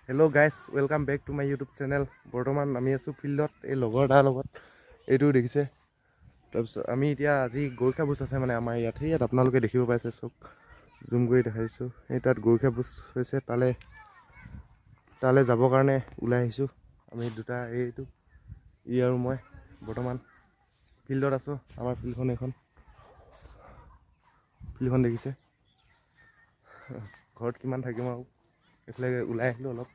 Hello guys, welcome back to my YouTube channel. বৰ্তমান আমি আছোঁ ফিল্ডত, এই লগৰ এটাৰ লগত, এইটো দেখিছে। তাৰপিছত আমি এতিয়া আজি গৰখীয়া ভোজ আছে মানে আমাৰ ইয়াত, সেই ইয়াত আপোনালোকে দেখিব পাইছে। চব জুম কৰি দেখাইছোঁ। এই তাত গৰখীয়া ভোজ হৈছে, তালৈ যাবৰ কাৰণে ওলাই আহিছোঁ আমি দুটা, এইটো ই আৰু মই। বৰ্তমান ফিল্ডত আছোঁ। আমাৰ ফিল্ডখন এইখন ফিল্ডখন দেখিছে। ঘৰত কিমান থাকিম আৰু, এইফালে ওলাই আহিলোঁ অলপ।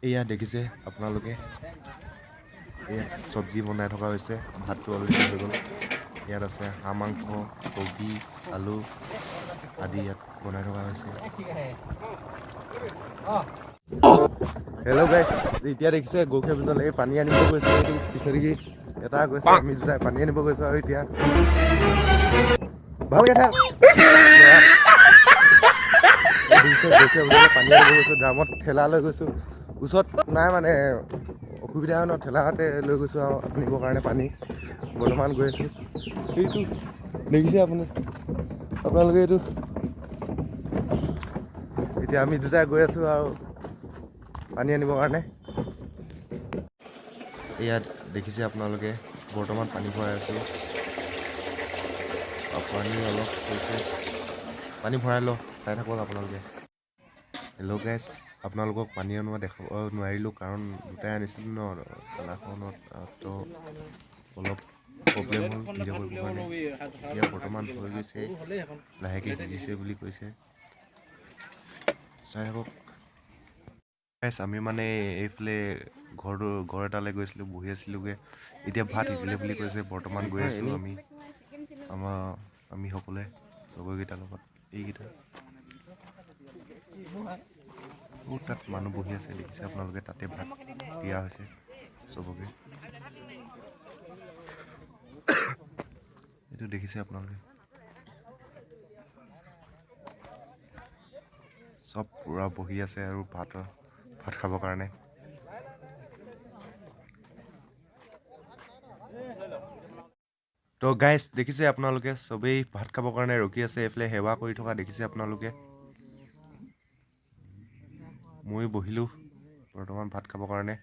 এয়া দেখিছে আপোনালোকে, ইয়াত চব্জি বনাই থকা হৈছে। ভাতটো অলৰেডি হৈ গ'ল। ইয়াত আছে হাঁহ মাংস, কবি, আলু আদি ইয়াত বনাই থকা হৈছে। হেল্ল' গাইছ, এতিয়া দেখিছে গৰখীয়া ভোজত এই পানী আনিব গৈছোঁ। এইটো পিছৰি এটা গৈছে, আমি দুটাই পানী আনিব গৈছোঁ। আৰু এতিয়া ভালকে থাক। দেখিছে, গৰখীয়া ভোজলৈ পানী আনিব গৈছোঁ। ড্ৰামত ঠেলা লৈ গৈছোঁ, ওচৰত নাই মানে অসুবিধা হয় ন, ঠেলাতে লৈ গৈছোঁ আৰু আনিবৰ কাৰণে পানী। বৰ্তমান গৈ আছোঁ। এইটো দেখিছে আপুনি আপোনালোকে, এইটো এতিয়া আমি দুটাই গৈ আছোঁ আৰু পানী আনিবৰ কাৰণে। ইয়াত দেখিছে আপোনালোকে, বৰ্তমান পানী ভৰাই আছোঁ। পানী অলপ হৈছে, পানী ভৰাই লওঁ, চাই থাকক আপোনালোকে। হেল্ল' গাইছ, আপোনালোকক পানী অনোৱা দেখাব নোৱাৰিলোঁ, কাৰণ দুটাই আনিছিলোঁ ন ঠেলাখনত, তো অলপ প্ৰব্লেম হ'ল ভিডিঅ' কৰিবৰ কাৰণে। এতিয়া বৰ্তমান হৈ গৈছে, লাহেকৈ সিজিছে বুলি কৈছে, চাই থাকক। গাইছ, আমি মানে এইফালে ঘৰটো ঘৰ এটালৈ গৈছিলোঁ, বহি আছিলোঁগৈ। এতিয়া ভাত সিজিলে বুলি কৈছে। বৰ্তমান গৈ আছোঁ আমি, আমি সকলোৱে লগৰকেইটাৰ লগত। এইকেইটা তাত মানুহ বহি আছে, দেখিছে আপোনালোকে, তাতে ভাত দিয়া হৈছে চবকে। এইটো দেখিছে আপোনালোকে, চব পূৰা বহি আছে আৰু ভাত খাবৰ কাৰণে। তো গাইজ, দেখিছে আপোনালোকে, চবেই ভাত খাবৰ কাৰণে ৰখি আছে। এইফালে সেৱা কৰি থকা দেখিছে আপোনালোকে। ময়ো বহিলোঁ বৰ্তমান ভাত খাবৰ কাৰণে।